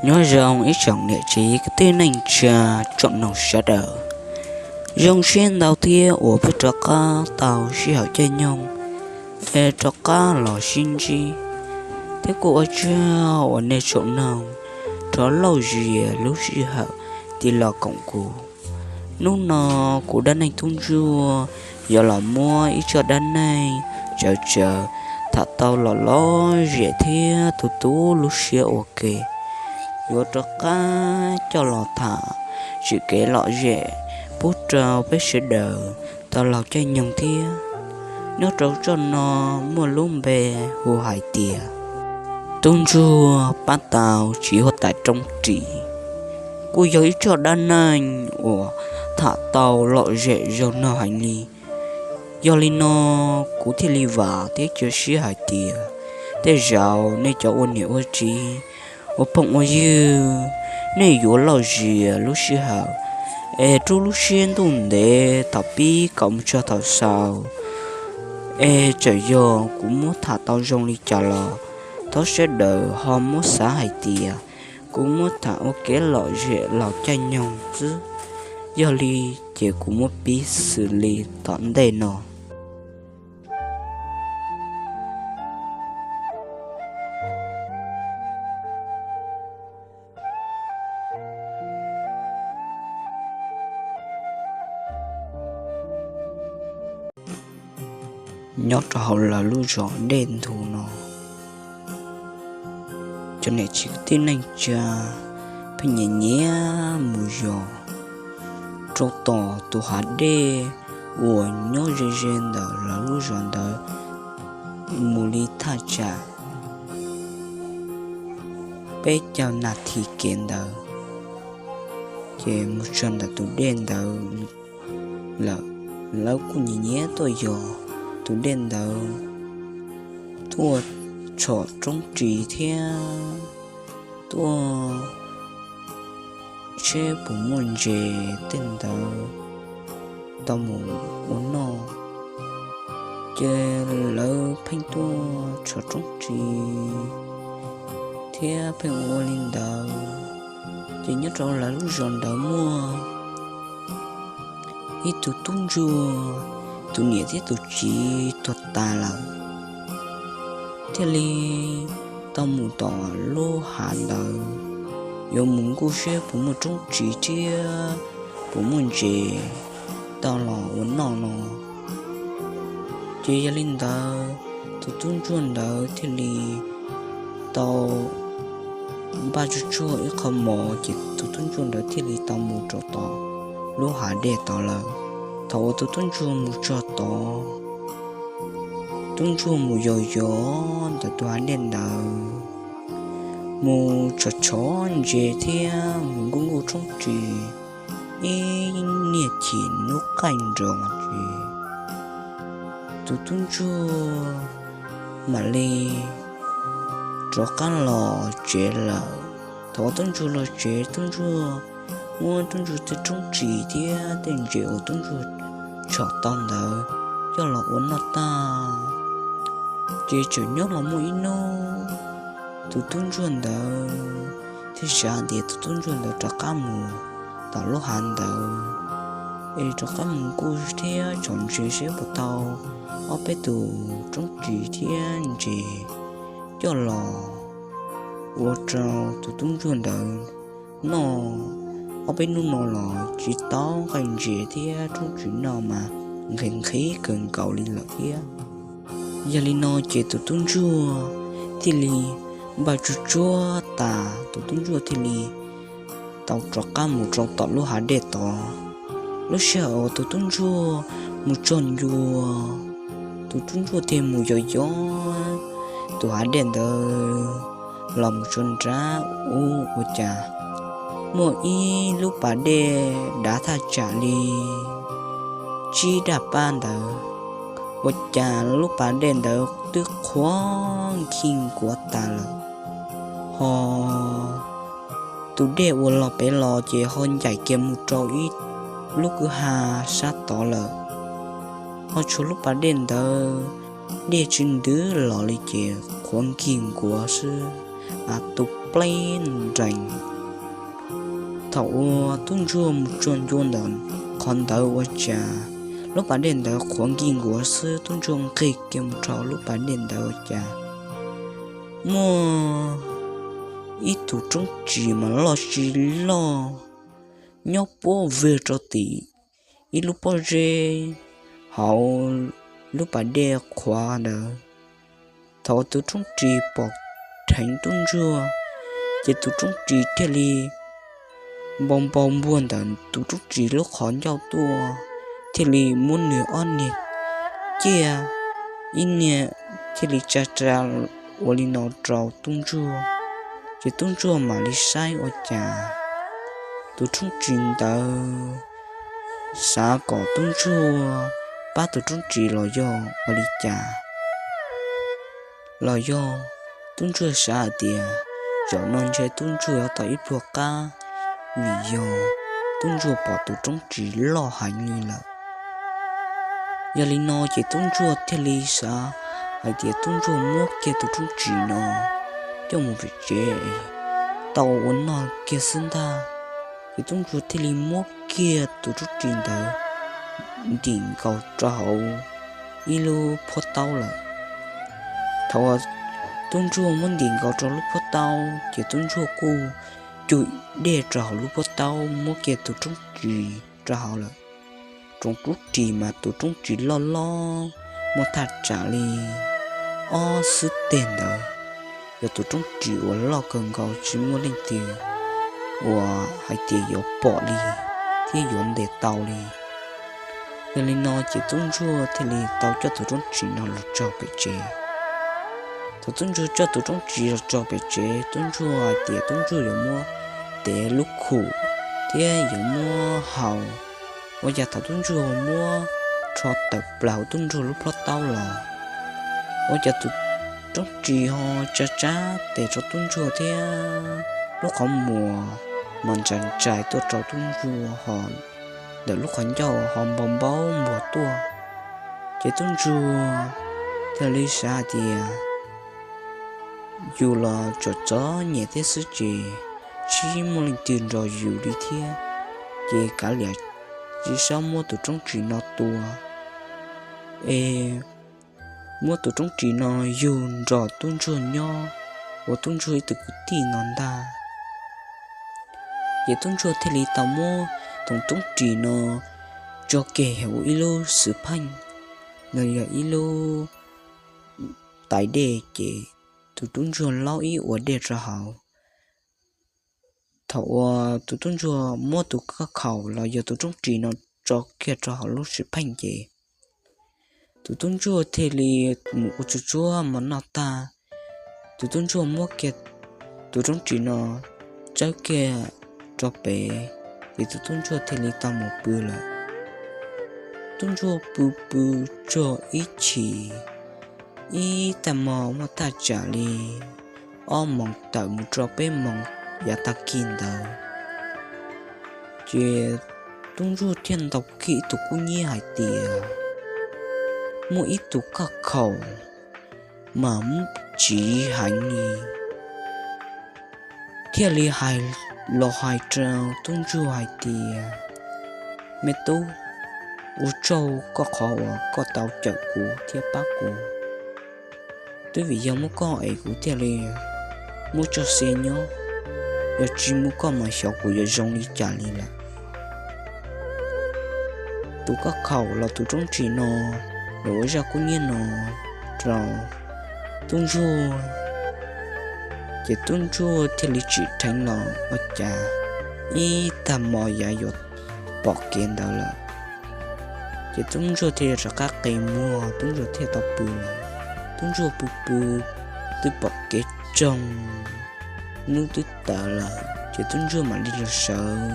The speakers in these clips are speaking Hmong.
Nyob zoo ib tsoom niam txiv kwv tij neej tsa tsoom mloog sawv daws. Zoo siab ntau thiab uas peb rov qab tau sij hawm caij nyoog es rov qab los sib ntsib, thiab kuj ua tsaug uas nej tsoom mloog rov lauj zias lub sij hawm tig los koom kuv. Hnub no kuv dab neeg Tub Ntsuag yuav los muab ib txoj dab neeg txawv txawv tham tau lom lom zem thiab tu tu lub siab ua ke. Yuav rov qab coj los tham tsim kev lom zem pub rau peb sawv daws tau laug caij nyoog thiab. Nyob rau txoj no muaj lub npe hu hais tias Tub Ntsuag pab tau txiv huab tais roob ris, kuj yog ib txoj dab neeg uas tham tau lom zem zoo no heev li. Yog li no kuv thiaj li vam thiab cia siab hais tias tej zaum nej cov ua niam ua txiv, ua phooj ua ywg, nej yuav lauj zias lub sij hawm es rub lub siab ntuj ntev thaum pib kom mus txog thaum xaus. Es txawm yog kuv muab tham tau zoo li cas los thov sawv daws ho muab xav hais tias kuv muab tham ua kev lom zem laug caij nyoog xwb. Yog li ces kuv muab piv xws li tom ntej no. Nyob rau hauv lawv lub zos Dej Ntug no, cov niam txiv kwv tij neej tsa pheej nyiam nyiam mus yos rau tom tus hav dej uas nyob ze ze ntawm lawv lub zos ntawd mus li thaj tsam peb caug nas this kev ntawd, ces mus txog ntawm tus dej ntawd lawm. Lawv kuj nyiam nyiam tuaj yos tus dej ntawd, tuaj tshom roob ris thiab tuaj seb puas muaj ntses tej ntawd tau mus ua noj. Ces lawv pheej tuaj tshom roob ris thiab pheej ua li ntawd. Ces nyob rau lawv lub zos ntawd muaj ib tug tub ntsuag, tus niam thiab tus txiv tuag tas lawm, thiaj li tau mus tom lub hav ntawd, yuav mus nkuj seb puas muaj roob ris thiab puas muaj ntses tau los ua noj no. Ces yog li ntawd, tus tub ntsuag ntawd thiaj li tau npaj tsuag tsuag ib qho mov, ces tus tub ntsuag ntawd thiaj li tau mus rau tom lub hav dej tod lawm. Thaum uas tus tub ntsuag mus txog tod, tub ntsuag mus yos yos ntawm tus hav dej ntawd, mus tshom tshom ntses thiab mus nkuj nkuj roob ris ib niag chim hnub qaij nroos ces tus tub ntsuag mam li rov qab los tsev lawm. Thaum uas tub ntsuag los tsev, tub ntsuag muab tub ntsuag tej roob ris thiab tej ntses uas tub ntsuag tshom tau ntawd coj los ua noj tag, ces tseem nyob los muaj ib hnub, tus tub ntsuag ntawd thiaj xav tias tus tub ntsuag ntawd rov qab mus tom lub hav ntawd, es rov qab mus nkuj thiab tshom ntses seb puas tau ob peb tus roob ris thiab ntses coj los ua rau tus tub ntsuag ntawd noj. Ob peb hnub no los tsis tau nqaij ntses thiab roob ris noj mas nqhis nqhis kawg nkaus li lawm thiab. Yog li no ces tus tub ntsuag thiaj li npaj tsuag tsuag tas, tus tub ntsuag thiaj li tau rov qab mus rau tom lub hav dej tod. Lub sij hawm uas tus tub ntsuag mus txog ncua, tus tub ntsuag thiaj mus yos yos tus hav dej ntawd los mus txog nrad ub, ua cas muaj ib lub pas dej dav thaj tsam li tsib daj pab ntawd. Ua cas lub pas dej ntawd twb qhuav nkig nkuav tas lawm, ho tus dej uas los pem los ces ho ncaim kiag mus rau ib lub kwj ha sab tod lawm. Ho tshuav lub pas dej ntawd, dej tsis ntws los li ces qhuav nkig nkuav xwb, a tus pleb nrees. Thaum uas tub ntsuag mus txog ncua ntawm qhov ntawd ua cas lub pas dej ntawd qhuav nkig nkuav xwb, tub ntsuag nqis kiag mus rau lub pas dej ntawd ua cas muaj ib tug roob ris mas loj tsis loj nyob puab vwg rau tim ib lub pob zeb hauv lub pas dej qhuav ntawd. Thaum tus roob ris pom dheev tub ntsuag, ces tus roob ris thiaj li npau npau npuag ntawm tus roob ris lub qhov ncauj tuaj, thiaj li muab nws ob niag ciaj, ib niag thiaj li tsa tsa ua li no rau tub ntsuag. Ces tub ntsuag mam li saib ua cas tus roob ris ntawd xav kom tub ntsuag pab tus roob ris los yog ua li cas, los yog tub ntsuag xav hais tias zaum no ntshe tub ntsuag yuav tau ib pluag qab, vim yog tub ntsuag pom tus roob ris loj heev li lawm. Yog li no ces tub ntsuag thiaj li xav hais tias tub ntsuag muab kiag tus roob ris no coj mus pem tsev tau ua noj kiag xwb ntag. Ces tub ntsuag thiaj li muab kiag tus roob ris ntawd ntim nkaus rau hauv ib lub phuab taub lawm. Thaum uas tub ntsuag muab ntim nkaus rau lub phuab taub ces tub ntsuag kuj cug dej rau hauv lub phuab taub muab kiag tus roob ris rau hauv lawm. Tsoom roob ris mas tus roob ris loj loj muaj thaj tsam li ob xwb teg ntawd, yog tus roob ris uas loj kawg nkaus tsis muaj leej twg uas hais tias yuav pom li thiab yuav ntes tau li. Yog li no ces tub ntsuag thiaj li tau coj tus roob ris no los tso pem tsev. Thaum tub ntsuag coj tus roob ris los tso pem tsev, tub ntsuag hais tias tub ntsuag yuav muab tev lub khum thiab yuav muab haus. Ua cas thaum tub ntsuag muab rho tawm plaws hauv tub ntsuag lub phuab taub los, ua cas tus roob ris ho tsa tsab tes rau tub ntsuag thiab lub qhov muag mas ntsais ntsais tuaj rau tub ntsuag ho ntawm lub qhov ncauj ho npau npau npuag tuaj. Ces tub ntsuag thiaj li xav hais tias yus los tsuas txom nyem thiab xwb ces tsis muaj leej twg nrog yus li thiab, ces kav liam tsis txhob muab tus roob ris no tua es muab tus roob ris no yug nrog tub ntsuag nyob ua tub ntsuag ib tug kwv tij no ntag. Ces tub ntsuag thiaj li tau muab tus roob ris no tso kiag hauv ib lub xwm pheej, no yog ib lub tais dej, ces tus tub ntsuag laub ib ua dej rau hauv. Thaum uas tus tub ntsuag muab tus kaj khaum los yog tus roob ris no tso kiag rau hauv lub xwm pheej ces tus tub ntsuag thiaj li mus ua tsuag tsuag mov noj tag, tus tub ntsuag muab kiag tus roob ris no tsawb kiag rau pem, ces tus tub ntsuag thiaj li tau mus pw lawm. Tub ntsuag pw pw txog ib chim, ib tag hmo muaj thaj tsam li ob moos tawm mus rau peb moos yav tag kis ntawd, ces tub ntsuag thiaj ntaus kiag ib tug kub hnyiab hais tias muaj ib tug kaj khaum mas muaj tsiv heev li, thiaj li hais los hais rau tub ntsuag hais tias, me tub, ua tsaug koj qhov uas koj tau cawm kuv thiab pab kuv. Twb vim yog muaj koj es kuv thiaj li muaj txoj sia nyob, yog tsis muaj koj mas xyov kuv yuav zoo li cas li lawm. Tus kaj khaum los tus roob ris no, los ua zaj kub hnyiab no rau tub ntsuag, ces tub ntsuag thiaj li tsim dheev los ua cas ib tag hmo yav yuav pom kev ntawd lawm. Ces tub ntsuag thiaj li rov qab qe muag, tub ntsuag thiaj tau pw lawm. Tub ntsuag pw pw twb pom kev tsoog, hnub twb tawm lawm ces tub ntsuag mam li los sawv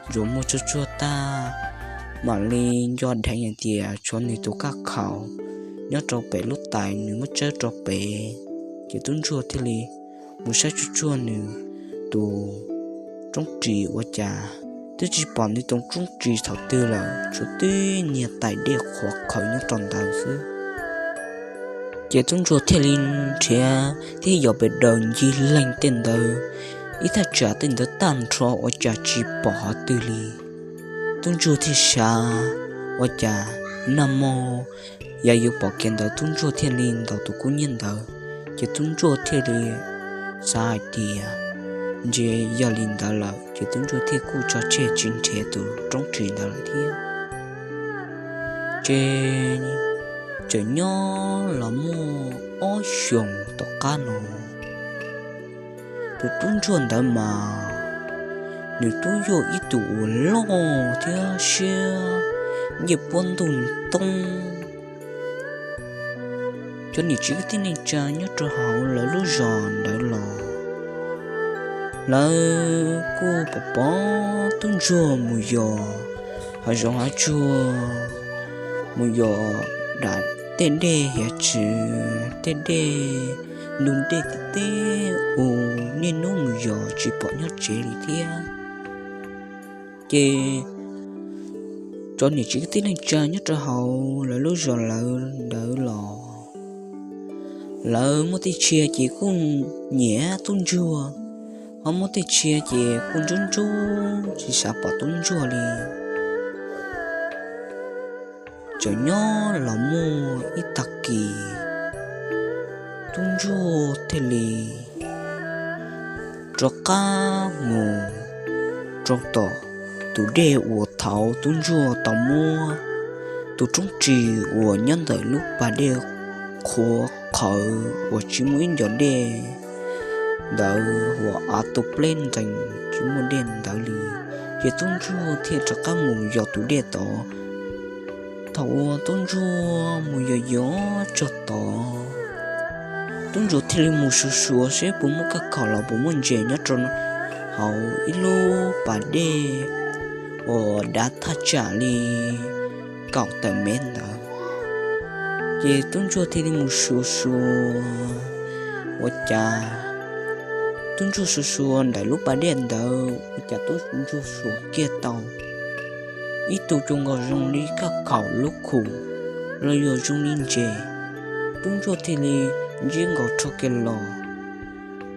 ntsuas muag tsuag tsuag tag, mam li nco dheev hais tias tshuav nws tus kaj khaum nyob rau pem lub tais nws muab tsawb rau pem. Ces tub ntsuag thiaj li mus saib tsuag tsuag nws tus roob ris ua cas twb tsis pom nws tus roob ris thaum twg lawm, tshuav tib niag tais dej qhuav qhawv nyob rau ntawd xwb. Ces tub ntsuag thiaj li nrhiav thiab yos pes daws ncig leeg tej ntawd, ib thaj tsam tej ntawd tag nrho ua cas tsis pom qhov twg li. Tub ntsuag thiaj xav, ua cas nag hmo yog yuav pom kev ntawd, tub ntsuag thiaj li ntaus tus kub nyiab ntawd. Ces tub ntsuag thiaj li xav hais tias ntshe yog li ntawd lawm, ces tub ntsuag thiaj kuj tso tseg tsis nrhiav tus roob ris ntawd lawm thiab. Ces txawm nyob los muaj ob xyoos tom qab no, tus tub ntsuag ntawd mas nws twb yog ib tug uas loj thiab siab nyiaj puab ntuj toob. Cov niam txiv kwv tij neej tsa nyob rau hauv lawv lub zos ntawd los, lawv kuj pom pom tub ntsuag mus yos hav zoov hav tsuag, mus yos dam tej dej hiav txwv, tej dej, ntug dej tib teb uas niaj hnub mus yos tsis pom nyob tsev li thiab. Ces cov niam txiv kwv tij neej tsa nyob rau hauv lawv lub zos lawv ntawd los, lawv muaj tej txhia ces kuj nyiam tub ntsuag, ho muaj tej txhia ces kuj ntsuab ntsuab tsis xav pom tub ntsuag li. Txawm nyob los muaj ib tag kis, tub ntsuag thiaj li rov qab mus rau tom tus dej uas thaud tub ntsuag tau muab tus roob ris uas nyob ntawm lub pas dej qhuav qhawv uas tsis muaj ib ncos dej ntawd uas av tu pleb nqees tsis muaj dej ntawd li. Ces tub ntsuag thiaj rov qab mus yos tus dej tod. Thaum uas tub ntsuag mus yos yos txog tod, tub ntsuag thiaj li mus xyuas xyuas seb puas muaj kab khaum los puas muaj ntses nyob rau hauv ib lub pas dej uas dav thaj tsam li kaum tawm mev ntawd. Ces tub ntsuag thiaj li mus xyuas xyuas, ua cas tub ntsuag xyuas xyuas ntawm lub pas dej ntawd ua cas tub ntsuag xyuas kiag tau ib tug cuag nkaus zoo li kab khaum lub khum los yog zoo li ntses. Tub ntsuag thiaj li ntsiab nkaus rho kiag los,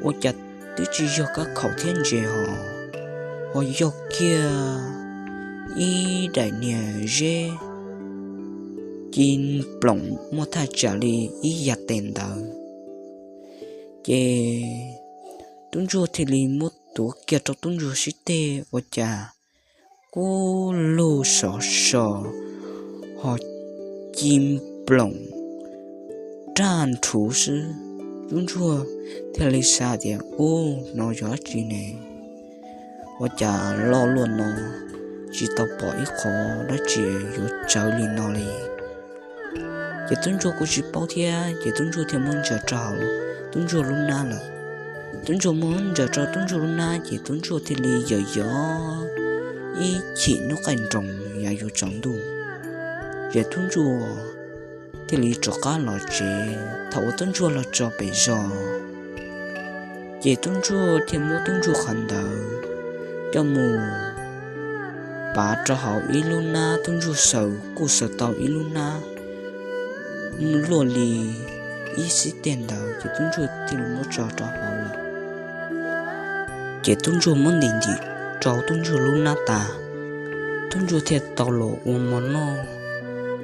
ua cas twb tsis yog kab khaum thiab ntses hos, ho yog kiag ib daim niag zeb ci ploom muaj thaj tsam li ib yas tes ntawd. Ces tub ntsuag thiaj li muab tuav kiag rau tub ntsuag sib teg ua cas kub lug sov so ho ci ploom raj nrhuv xwb. Tub ntsuag thiaj li xav tias, ub, no yog dab tsi ne? Ua cas loj luaj no tsis tau pom ib qho dab tsi yuav tsawv li no li. Ces tub ntsuag kuj tsis paub thiab, ces tub ntsuag thiaj muab ntsaws rau hauv tub ntsuag lub hnab lawm. Tub ntsuag muab ntsaws rau tub ntsuag lub hnab ces tub ntsuag thiaj li yawm yos ib chim hnub qaij nroos yav yuav tsaus ntuj. Ces tub ntsuag thiaj li rov qab los tsev. Thaum uas tub ntsuag los txog pem zos, ces tub ntsuag thiaj muab tub ntsuag qhov ntawd coj mus pav rau hauv ib lub hnab, tub ntsuag xaws kuj xaws tau ib lub hnab luaj li ib xib teg ntawd, ces tub ntsuag thiaj li muab tso rau hauv lawm. Ces tub ntsuag muab ntim ntim rau tub ntsuag lub hnab tas, tub ntsuag thiaj tau los ua mov noj.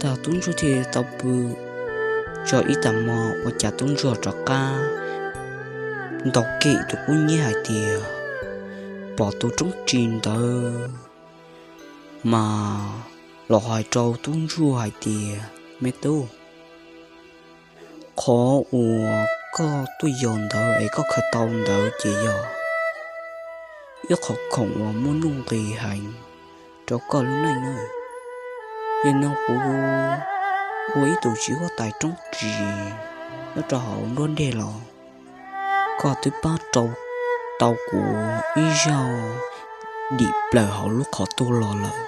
Tag tub ntsuag thiaj tau pw tso ib tag hmo ua cas tub ntsuag rov qab ntaus kiag tus kub nyiab hais tias, pom tus roob ris ntawd mas los hais rau tub ntsuag hais tias, me tub, qhov uas koj tuaj yos ntawd es koj khaws tau ntawd ces yog ib qhov khoom uas muaj nuj nqis heev rau koj lub neej na. Nim no kuv ua ib tug txiv huab tais roob ris nyob rau hauv nruab dej los, koj twb pab rau tau kuv ib zaug dim plaws hauv lub qhov tuag los lawm.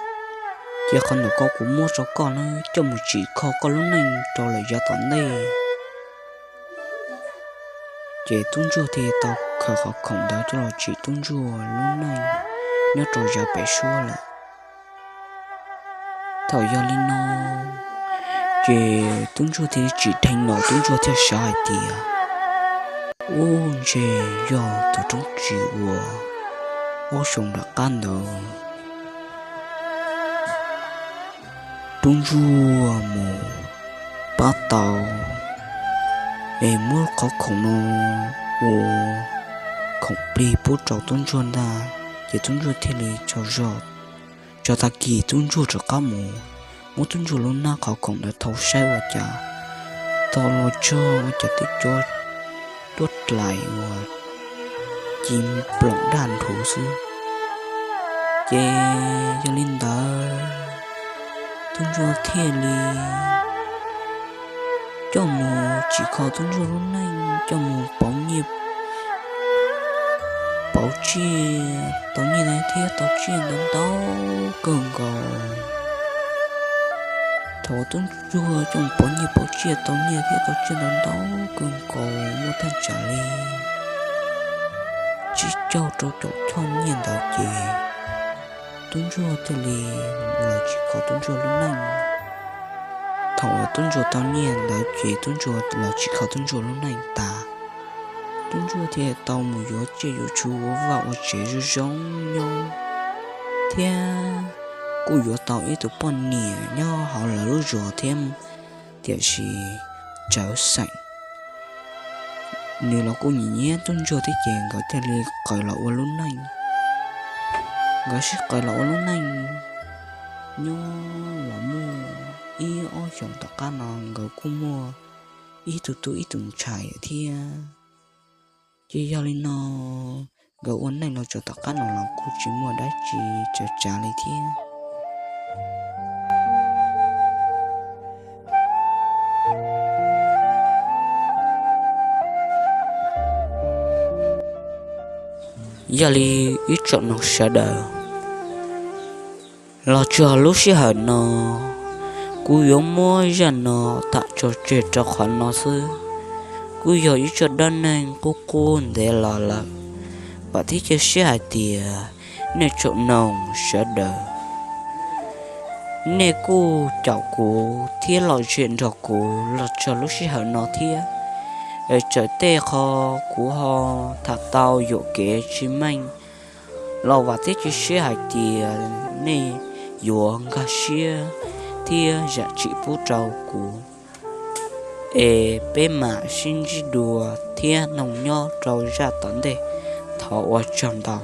Ces qhov ntawm ko kuv muab rau koj na, coj mus tsim kho koj lub neej rau lawm yav tom ntej. Ces tub ntsuag thiaj tau khaws qhov khoom ntawd coj los tsim tub ntsuag lub neej nyob rau yav pem suab lawm. Thaum yog li no, Ces tub ntsuag thiaj tsim dheev los, tub ntsuag thiaj xav hais tias, ub, ntshe yog tus roob ris uas ob xyoos nram qab ntawd tub ntsuag mus pab tau, es muab qhov khoom no ua khoom plig pub rau tub ntsuag ntag. Ces tub ntsuag thiaj li tsaug zog. Tso tag kis tub ntsuag rov qab mus muab tub ntsuag lub hnab qhov khoom ntawd thau saib ua cas, tau los txog ua cas twb cov duab dlais uas ci ploom daj nrhuv xwb. Ces yog li ntawd, tub ntsuag thiaj li coj mus tsim kho tub ntsuag lub neej, coj mus pauv nyiaj pauv tsiaj, tau nyiaj thiab tau tsiaj ntau ntau kawg nkaus. Thaum uas tub ntsuag coj mus pauv nyiaj pauv tsiaj tau nyiaj thiab tau tsiaj ntau ntau kawg nkaus, muaj thaj tsam li tsib caug rau caum choj nyiaj ntawd ces tub ntsuag thiaj li los tsim kho tub ntsuag lub neej. Thaum uas tub ntsuag tau nyiaj ntawd ces tub ntsuag los tsim kho tub ntsuag lub neej tas, tub ntsuag thiaj tau mus yuav tsiaj yuav txhu ua vaj ua tsev zoo zoo nyob, thiab kuj yuav tau ib tug poj niam nyob hauv lawv lub zos thiab, tiam sis tsawv xeem. Nws los kuj nyiam nyiam tub ntsuag thiab ces nkawd thiaj li qaws los ua lub neej. Nkawd sib qaws los ua lub neej nyob los muaj ib ob xyoos tom qab no nkawd kuj muaj ib tug tub ib tug ntxhais thiab. Ces yog li no, nkawd ua neej los txog tom qab no los kuj tsis muaj dab tsi txawv tsav li thiab. Yog li ib tsoom mloog sawv daws, los txog lub sij hawm no, kuv yuav muab zaj no tham tso tseg rau qhov no xwb. Kuj yog ib tsoom dab neeg qub qub ntev los lawm, vam thiab cia siab hais tias nej tsoom mloog sawv daws, nej kuj caum kuv thiab lom zem nrog kuv los txog lub sij hawm no thiab. Es txawm tej qho kuv ho tham tau yuam kev tsis meej los vam thiab cia siab hais tias nej yuav nkag siab thiab zam txim pub rau kuv. Es peb mam sib ntsib dua thiab mloog nyob rau zaj tom ntej. Thov ua tsaug ntau.